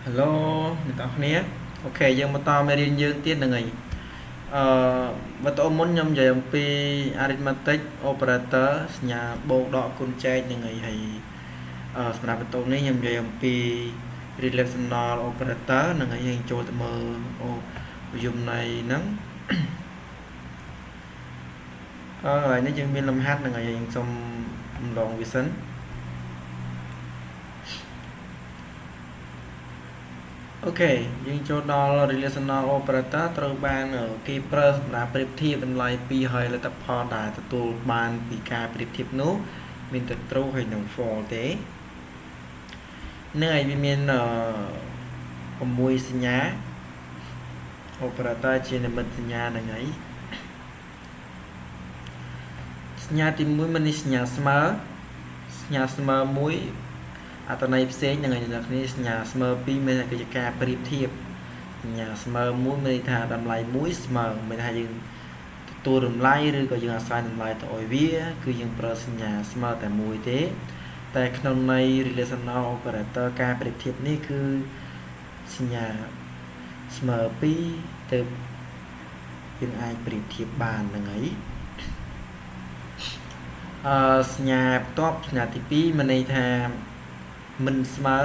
Hello អ្នកទាំងអស់គ្នា OK យើងបន្តមេរៀនយើងទៀតហ្នឹងហើយអឺវីដេអូមុនខ្ញុំនិយាយអំពី arithmetic operator សញ្ញាបូកដកគុណចែកហ្នឹងហើយហើយសម្រាប់វីដេអូនេះខ្ញុំនិយាយអំពី relational operator ហ្នឹងហើយយើងចូលទៅមើលអូនិយមន័យហ្នឹងហើយនេះយើងមានលំហាត់ហ្នឹងហើយយើងសូមម្ដងវាសិន OK យើងចូលដល់ relational operator ត្រូវបានគេប្រើសម្រាប់ប្រៀបធៀបតម្លៃពីរហើយលទ្ធផលដែលទទួលបានពីការប្រៀបធៀបនោះមានតែ true ហើយនិង false ទេនឹងឯវាមាន6សញ្ញា operator ជានិមិត្តសញ្ញាហ្នឹងហើយសញ្ញាទី1មានសញ្ញាស្មើសញ្ញាស្មើមួយអត្ថន័យផ្សេងនឹងឯអ្នកគ្នាសញ្ញាស្មើ2មានគឺជាការប្រៀបធៀបសញ្ញាស្មើ1មានន័យថាតម្លៃមួយស្មើមានថាយើងទទួលតម្លៃឬក៏យើងអាស្រ័យតម្លៃទៅឲ្យវាគឺយើងប្រើសញ្ញាស្មើតែមួយទេតែក្នុងន័យ relational operator ការប្រៀបធៀបនេះគឺសញ្ញាស្មើ2ទៅយើងអាចប្រៀបធៀបបានហ្នឹងហើយអឺសញ្ញាបន្ទាប់សញ្ញាទី2មានន័យថាមិនស្មើ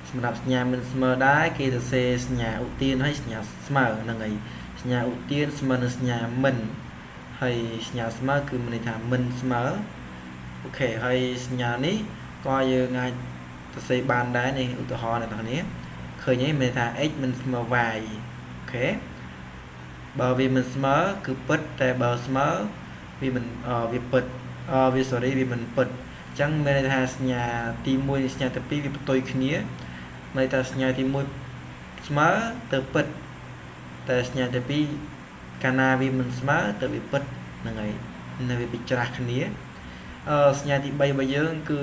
សម្រាប់សញ្ញាមិនស្មើដែរគេសរសេរសញ្ញាឧទានហើយសញ្ញាស្មើហ្នឹងហើយសញ្ញាឧទានស្មើនឹងសញ្ញាមិនហើយសញ្ញាស្មើគឺមានន័យថាមិនស្មើ OK ហើយសញ្ញានេះក៏យើងអាចសរសេរបានដែរនេះឧទាហរណ៍អ្នកទាំងនេះឃើញទេមានន័យថា x មិនស្មើ y OK បើវាមិនស្មើគឺពិតតែបើស្មើវាមិនវាពិតវា sorry វាមិនពិតអញ្ចឹងមានន័យថាសញ្ញាទី1និងសញ្ញាទី2វាផ្ទុយគ្នាន័យថាសញ្ញាទី1ស្មើទៅពិតតែសញ្ញាទី2កាលណាវាមិនស្មើទៅវាពិតហ្នឹងហើយនៅវាពិច្រាស់គ្នាអឺសញ្ញាទី3របស់យើងគឺ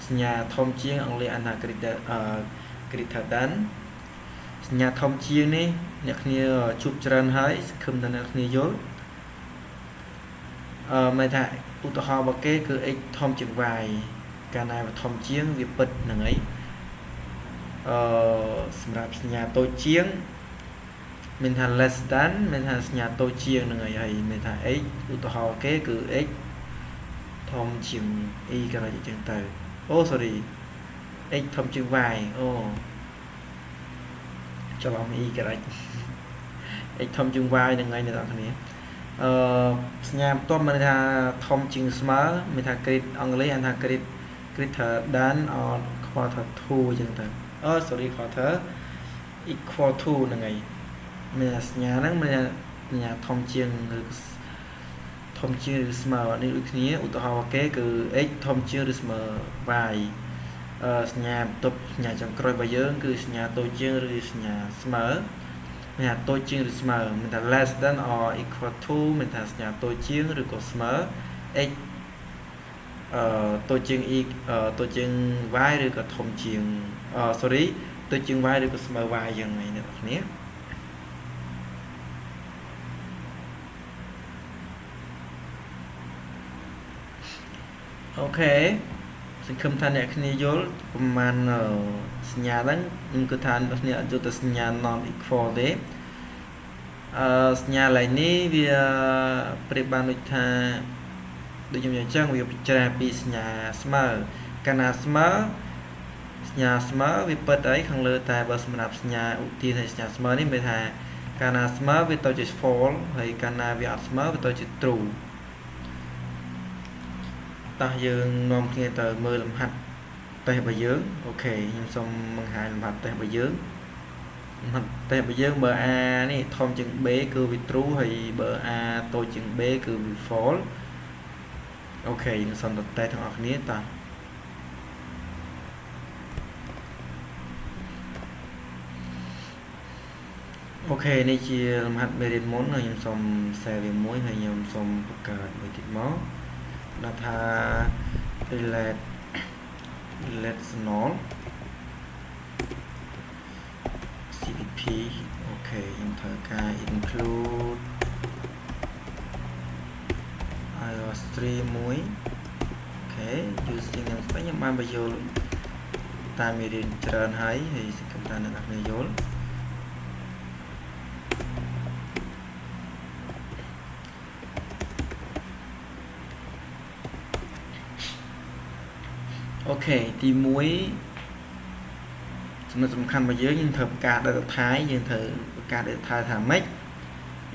សញ្ញាធំជាងអង់គ្លេសអានថា greater greater than សញ្ញាធំជាងនេះអ្នកគ្នាជួបច្រើនហើយសង្ឃឹមថាអ្នកគ្នាយល់អឺមានថាឧទាហរណ៍របស់គេគឺ x ធំជាង y កាលណាវាធំជាងវាពិតហ្នឹងហើយអឺសម្រាប់សញ្ញាតូចជាងមានថា less than មានថាសញ្ញាតូចជាងហ្នឹងហើយហើយមានថា x ឧទាហរណ៍គេគឺ x ធំជាង e ក៏ដូចជាងទៅអូ sorry x ធំជាង y អូច្រឡំ e ក៏ដូច x ធំជាង y ហ្នឹងហើយអ្នកនរគ្នាអឺសញ្ញាបន្ទាប់មានថាធំជាងស្មើមានថា great អង់គ្លេសអានថា great greater than or quarter to អញ្ចឹងទៅអឺ sorry quarter equal to ហ្នឹងហើយមានសញ្ញាហ្នឹងមានសញ្ញាធំជាងឬធំជាងឬស្មើនេះដូចគ្នាឧទាហរណ៍គេគឺ x ធំជាងឬស្មើ y អឺសញ្ញាបន្ទាប់សញ្ញាចុងក្រោយរបស់យើងគឺសញ្ញាតូចជាងឬសញ្ញាស្មើមានថាតូចជាងឬស្មើមានថា less than or equal to មានថាសញ្ញាតូចជាងឬក៏ស្មើ x អឺតូចជាង e តូចជាង y ឬក៏ធំជាងអឺ sorry តូចជាង y ឬក៏ស្មើ y យ៉ាងនេះអ្នកនរគ្នា OK សង្ឃឹមថាអ្នកគ្នាយល់ប្រហែលសញ្ញាហ្នឹងខ្ញុំគិតថាអ្នកគ្នាអត់យល់ទៅសញ្ញា non equal ទេអឺសញ្ញាឡើយនេះវាប្រៀបបានដូចថាដូចខ្ញុំនិយាយអញ្ចឹងវាពិចារណាពីសញ្ញាស្មើកាលណាស្មើសញ្ញាស្មើវាពិតអីខាងលើតែបើសម្រាប់សញ្ញាឧទានហើយសញ្ញាស្មើនេះមានថាកាលណាស្មើវាទៅជា false ហើយកាលណាវាអត់ស្មើវាទៅជា true តោះយើងនាំគ្នាទៅមើលលំហាត់តេស្តរបស់យើង OK ខ្ញុំសូមបង្ហាញលំហាត់តេស្តរបស់យើងលំហាត់តេស្តរបស់យើងបើ A នេះធំជាង B គឺវា true ហើយបើ A តូចជាង B គឺវា false OK យើងសូមទៅតេស្តទាំងអស់គ្នាតោះ OK នេះជាលំហាត់មេរៀនមុនហើយខ្ញុំសូម share វាមួយហើយខ្ញុំសូមបង្កើតមួយទៀតមកដាក់ថា relate relational cpp OK ខ្ញុំត្រូវការ include iostream មួយ OK using ខ្ញុំស្បែកខ្ញុំបានបញ្យល់ តាមមេរៀនច្រើនហើយហើយសង្ឃឹមថាអ្នកនរគ្នាយល់ OK ទី1ចំណុចសំខាន់របស់យើងយើងត្រូវប្រកាស data type យើងត្រូវប្រកាស data type ថាម៉េច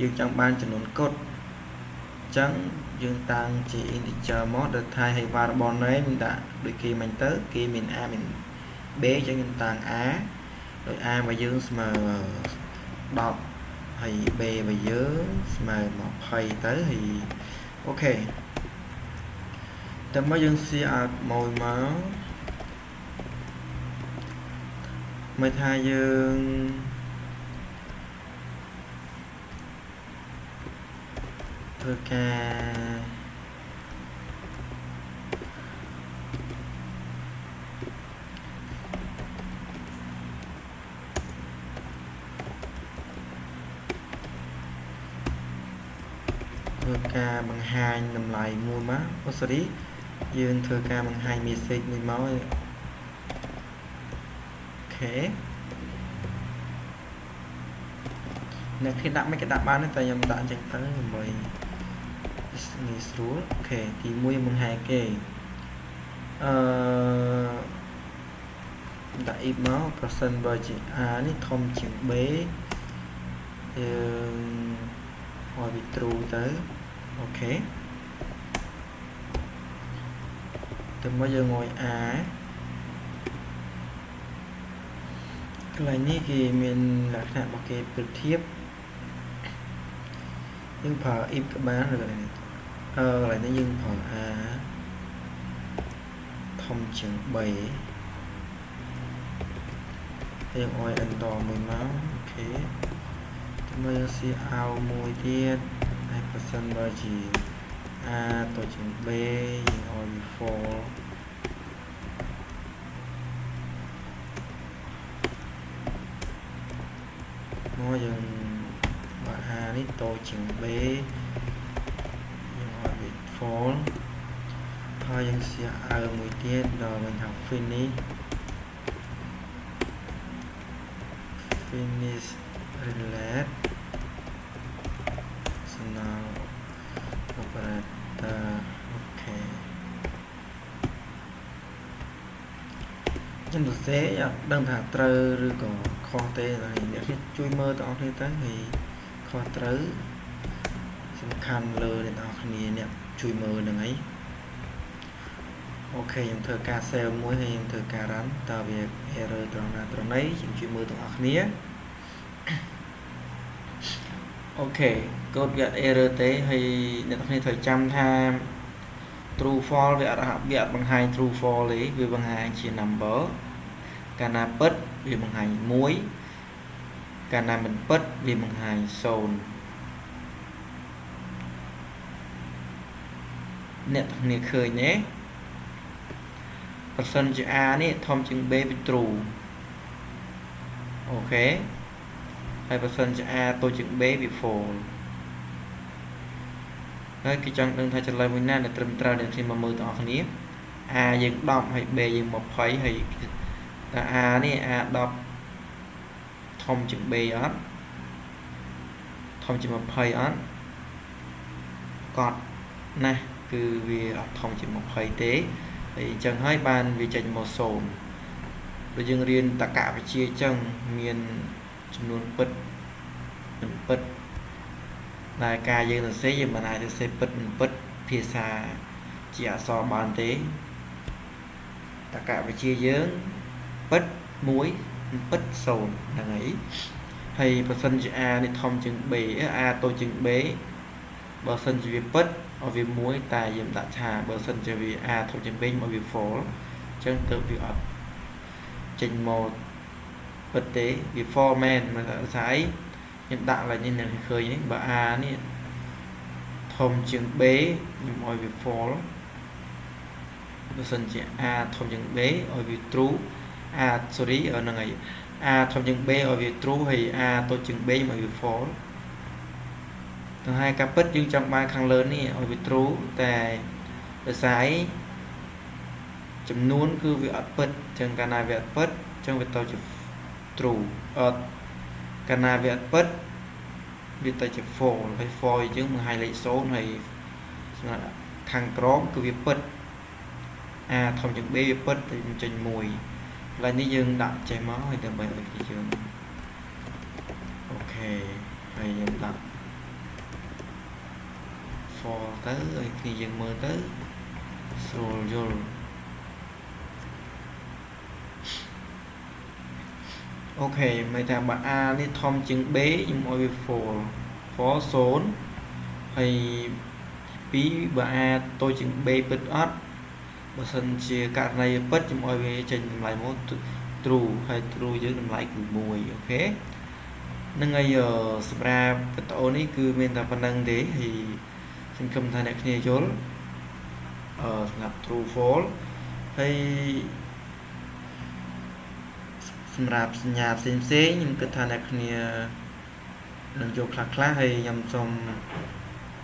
យើងចង់បានចំនួនកុដអញ្ចឹងយើងតាំងជា integer មក data type ហើយ variable name យើងដាក់ដូចគេមិញទៅគេមាន a មាន b អញ្ចឹងខ្ញុំតាំង a ដោយ a របស់យើងស្មើ10ហើយ b របស់យើងស្មើ20ទៅហើយ OK តែមកយើង cout មួយមកមើលថាយើងធ្វើការធ្វើការបង្ហាញតម្លៃមួយមកអូ sorry យើងធ្វើការបង្ហាញ message មួយមក OK អ្នកគេដាក់មិនគេដាក់បានទេតែខ្ញុំដាក់អញ្ចឹងទៅដើម្បីងាយស្រួល OK ទី1បង្ហាញគេអឺដាក់ if មកប្រសិនបើជា a នេះធំជាង b យើងឲ្យវា true ទៅ OK ទៅមកយើងឲ្យ a កន្លែងនេះគេមានលក្ខណៈរបស់គេប្រៀបធៀបយើងប្រើ if ក៏បានឬកន្លែងនេះអឺកន្លែងនេះយើងប្រើ a ធំជាង b យើងឲ្យ enter មួយមក OK ទៅមកយើង cout មួយទៀតហើយប្រសិនបើជា a តូចជាង b យើងឲ្យវា false មកយើងបើ a នេះតូចជាង b យើងឲ្យវា false ហើយយើង cout មួយទៀតដល់វិញថា finish finish relational operator OK ខ្ញុំសរសេរអត់ដឹងថាត្រូវឬក៏ខុសទេហើយអ្នកគ្នាជួយមើលទាំងអស់គ្នាទៅហើយខុសត្រូវសំខាន់លើអ្នកទាំងអស់គ្នាអ្នកជួយមើលហ្នឹងហើយ OK ខ្ញុំធ្វើការ save មួយហើយខ្ញុំធ្វើការ run តើវា error ត្រង់ណាត្រង់ណីខ្ញុំជួយមើលទាំងអស់គ្នា OK កូដវាអត់ error ទេហើយអ្នកទាំងគ្នាត្រូវចាំថា true false វាអត់បង្ហាញ true false ទេវាបង្ហាញជា number កាលណាពិតវាបង្ហាញ1កាលណាមិនពិតវាបង្ហាញ0អ្នកទាំងគ្នាឃើញទេប្រសិនជា a នេះធំជាង b វា true OK ហើយប្រសិនជា a តូចជាង b វា false ហើយគេចង់ដឹងថាចម្លើយមួយណាដែលត្រឹមត្រូវអ្នកខ្ញុំមកមើលទាំងអស់គ្នា a យើង10ហើយ b យើង20ហើយតើ a នេះ a 10ធំជាង b អត់ធំជាង20អត់កត់ណាស់គឺវាអត់ធំជាង20ទេហើយអញ្ចឹងហើយបានវាចេញមក0ដូចយើងរៀនតក្កវិជ្ជាអញ្ចឹងមានចំនួនពិតមិនពិតដែលការយើងសរសេរយើងមិនអាចសរសេរពិតមិនពិតភាសាជាអក្សរបានទេតក្កវិជ្ជាយើងពិត1មិនពិត0ហ្នឹងហើយហើយបើសិនជា a នេះធំជាង b a តូចជាង b បើសិនជាវាពិតឲ្យវា1តែយើងដាក់ថាបើសិនជាវា a ធំជាង b មកវា false អញ្ចឹងទៅវាអត់ចេញមកពិតទេវា false មែនមិនថាស្អីខ្ញុំដាក់ឡើងនេះនឹងឃើញនេះបើ a នេះធំជាង b ខ្ញុំឲ្យវា false បើសិនជា a ធំជាង b ឲ្យវា true a sorry ហ្នឹងហើយ a ធំជាង b ឲ្យវា true ហើយ a តូចជាង b ឲ្យវា false ទៅហើយការពិតយើងចង់បានខាងលើនេះឲ្យវា true តែដោយសារអី ចំនួនគឺវាអត់ពិតចឹងកាលណាវាអត់ពិតចឹងវាទៅជា true អត់កាលណាវាអត់ពិតវាទៅជា false ហើយ false យើងបង្ហាញលេខ0ហើយសម្រាប់ខាងក្រោមគឺវាពិត A ធំជាង B វាពិតទៅចេញ1កន្លែងនេះយើងដាក់ចេះមកហើយដើម្បីឲ្យគេយើងអូខេហើយយើងដាក់ false ទៅឲ្យគ្នាយើងមើលទៅស្រួលយល់អូខេមានថាបើ A នេះធំជាង B ខ្ញុំឲ្យវា false false 0ហើយទី2បើ A តូចជាង B ពិតអត់បើសិនជាករណីពិតខ្ញុំឲ្យវាចេញតម្លៃមក true ហើយ true យើងតម្លៃគឺ1អូខេហ្នឹងហើយសម្រាប់វីដេអូនេះគឺមានតែប៉ុណ្្នឹងទេហើយសង្ឃឹមថាអ្នកគ្នាយល់សម្រាប់ true false ហើយសម្រាប់សញ្ញាផ្សេងផ្សេងខ្ញុំគិតថាអ្នកគ្នានឹងយកខ្លះខ្លះហើយខ្ញុំសូម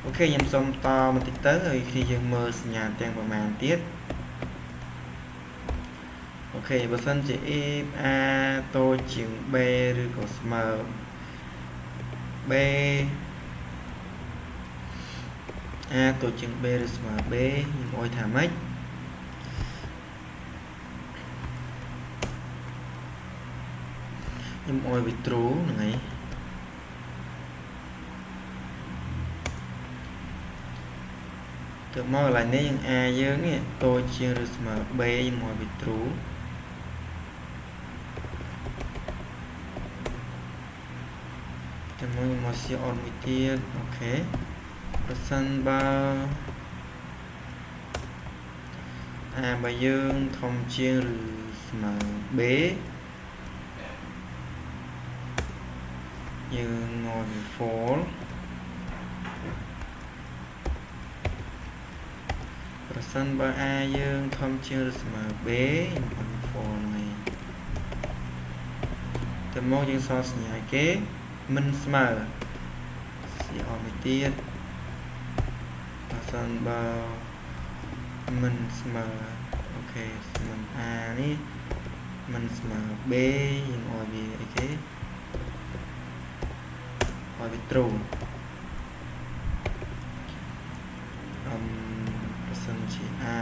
អូខេខ្ញុំសូមតបន្តិចទៅហើយគ្នាយើងមើលសញ្ញាទាំងប្រមាណទៀតអូខេបើសិនជា if a តូចជាង b ឬក៏ស្មើ b a តូចជាង b ឬស្មើ b ខ្ញុំអោយថាម៉េចខ្ញុំអោយវា true ហ្នឹងហើយទៅមកកន្លែងនេះយើង a យើងនេះតូចជាងឬស្មើ b ខ្ញុំអោយវា true ទៅមកខ្ញុំមក C on មួយទៀតអូខេប្រសិនបើ a បើយើងធំជាងឬស្មើ b យើងឲ្យវា false ប្រសិនបើ a យើងធំជាងឬស្មើ b ខ្ញុំឲ្យវា false ហ្នឹងឯងទៅមកយើងសល់សញ្ញាគេមិនស្មើ C អស់មួយទៀតប្រសិនបើមិនស្មើអូខេមិន a នេះមិនស្មើ b យើងឲ្យវាអីគេឲ្យវា true ប្រសិនជា a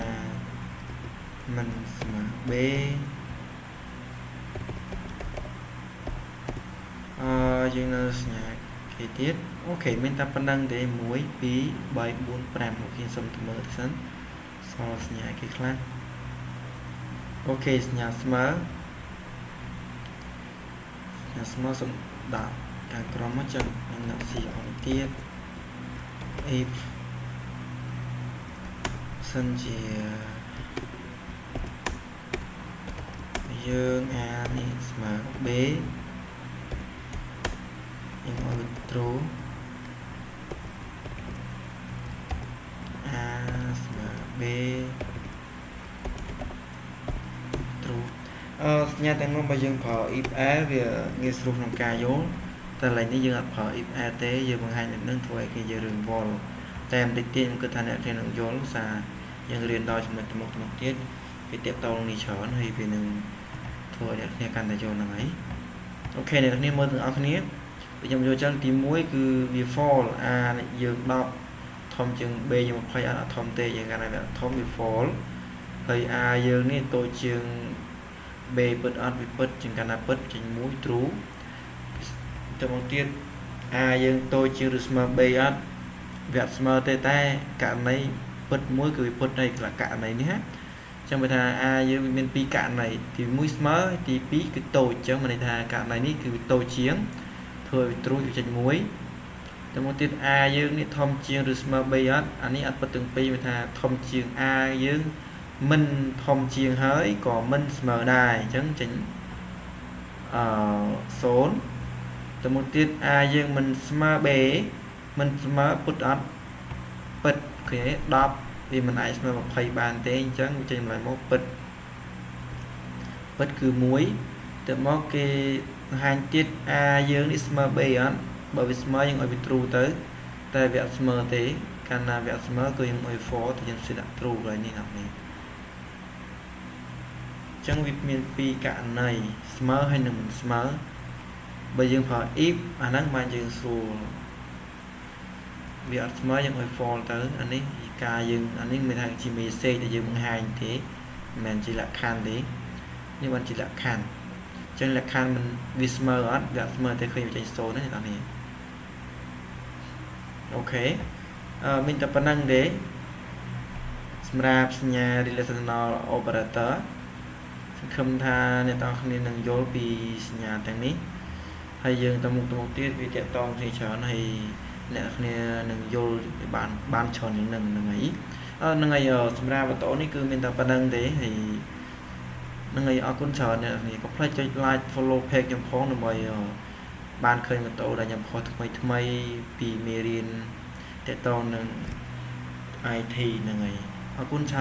មិនស្មើ b យើងនៅសញ្ញាគេទៀតអូខេមានតែប៉ុណ្្នឹងទេ1 2 3 4 5អូខេសូមទៅមើលទៅសិនសល់សញ្ញាគេខ្លះអូខេសញ្ញាស្មើសញ្ញាស្មើសូមដាក់ខាងក្រោមមកចឹងខ្ញុំដាក់ C អនទៀត if សិនជាយើង a នេះស្មើ b យើងឲ្យវា true a ស្មើ b true សញ្ញាទាំងនោះបើយើងប្រើ if else វាងាយស្រួលក្នុងការយល់តែឡើយនេះយើងអត់ប្រើ if else ទេយើងបង្ហាញនៅនឹងធ្វើឲ្យគេយើងរឿងវល់តែបន្តិចទៀតខ្ញុំគិតថាអ្នកគ្នានឹងយល់សារយើងរៀនដល់ចំណុចទៅមុខទៀតវាទាក់ទងនេះច្រើនហើយវានឹងធ្វើឲ្យអ្នកគ្នាកាន់តែយល់ហ្នឹងហើយអូខេអ្នកគ្នាមើលទាំងអស់គ្នាខ្ញុំយល់ចឹងទី1គឺវា fall a យើង10ធំជាង b យើង20អត់ធំទេយើងកាលណាវាធំវា fall ហើយ a យើងនេះតូចជាង b ពិតអត់វាពិតជាងកាលណាពិតចេញ1 true ទៅមកទៀត a យើងតូចជាងឬស្មើ b អត់វាអត់ស្មើទេតែករណីពិតមួយគឺវាពិតនៃករណីនេះណាចឹងបើថា a យើងវាមាន2ករណីទី1ស្មើទី2គឺតូចចឹងមានន័យថាករណីនេះគឺវាតូចជាងធ្វើឲ្យ true ចេញ1ទៅមកទៀត a យើងនេះធំជាងឬស្មើ b អត់អានេះអត់ពិតទាំងពីរមានថាធំជាង a យើងមិនធំជាងហើយក៏មិនស្មើដែរអញ្ចឹងចេញ0ទៅមកទៀត a យើងមិនស្មើ b មិនស្មើពុតអត់ពិតឃើញទេ10វាមិនអាចស្មើ20បានទេអញ្ចឹងវាចេញតម្លៃមកពិតពិតគឺ1ទៅមកគេបង្ហាញទៀត a យើងនេះស្មើ b អត់បើវាស្មើយើងឲ្យវា true ទៅតែវាអត់ស្មើទេកាលណាវាអត់ស្មើគឺយើងឲ្យ false ទៅយើងសេដាក់ true កន្លែងនេះណានេះ ចឹងវាមានពីរករណីស្មើហើយនិងមិនស្មើបើយើងប្រើ if អាហ្នឹងបានយើងស្រួលវាអត់ស្មើយើងឲ្យ false ទៅអានេះការយើងអានេះមានថាជា message ដែលយើងបង្ហាញទេមិនមែនជាលក្ខខណ្ឌទេនេះបានជាលក្ខខណ្ឌអញ្ចឹងលក្ខខណ្ឌមិនវាស្មើអត់វាអត់ស្មើទេឃើញវាចេញ0ណាអ្នកនរ OK អឺមានតែប៉ុណ្្នឹងទេសម្រាប់សញ្ញា relational operator សង្ឃឹមថាអ្នកទាំងគ្នានឹងយល់ពីសញ្ញាទាំងនេះហើយយើងទៅមុខទៅមុខទៀតវាតាក់ទងគ្នាច្រើនហើយអ្នកគ្នានឹងយល់បានបានច្រើនជាងនឹងហ្នឹងហើយហ្នឹងហើយសម្រាប់វីដេអូនេះគឺមានតែប៉ុណ្្នឹងទេហើយហ្នឹងហើយអរគុណច្រើនអ្នកគ្នាកុំភ្លេចចុច like follow page ខ្ញុំផងដើម្បីបានឃើញវីដេអូដែលខ្ញុំផុសថ្មីថ្មីពីមេរៀនតាក់ទងនឹង IT ហ្នឹងហើយអរគុណច្រើន។